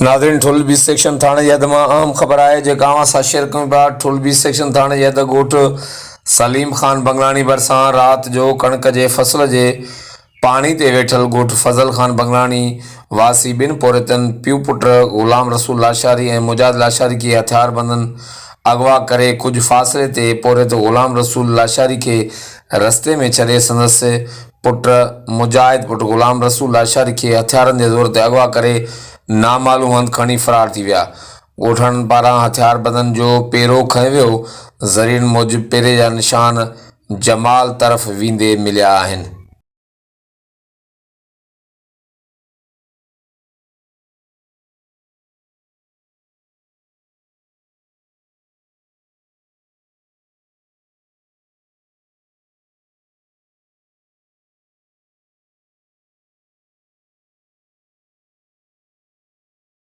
ناظرين ٺل B section ٿاڻي جي حد مان اهم خبر آهي جيڪا اوهان سان شيئر ڪيون پيا ٺل بي سيڪشن ٿاڻي جي حد ڳوٺ سليم خان بنگلاڻي ڀرسان رات جو ڪڻڪ جي فصل جي پاڻي تي ويٺل ڳوٺ فضل خان بنگلاڻي واسي ٻن پورهيتن پيء پٽ غلام رسول لاشاري ۽ مجاهد لاشاري کي هٿياربندن اغوا ڪري ڪجهه فاصلي تي پورهيت غلام رسول لاشاري کي رستي ۾ ڇڏي سندس پٽ مجاهد پٽ غلام رسول لاشاري کي هٿيارن جي زور تي اغوا ڪري نامعلوم هنڌ کڻي فرار ٿي ويا. ڳوٺاڻن پاران هٿياربندن جو پيرو کنيو ويو، ذريعن موجب پيري جا نشان جمال طرف ويندي مليا آهن.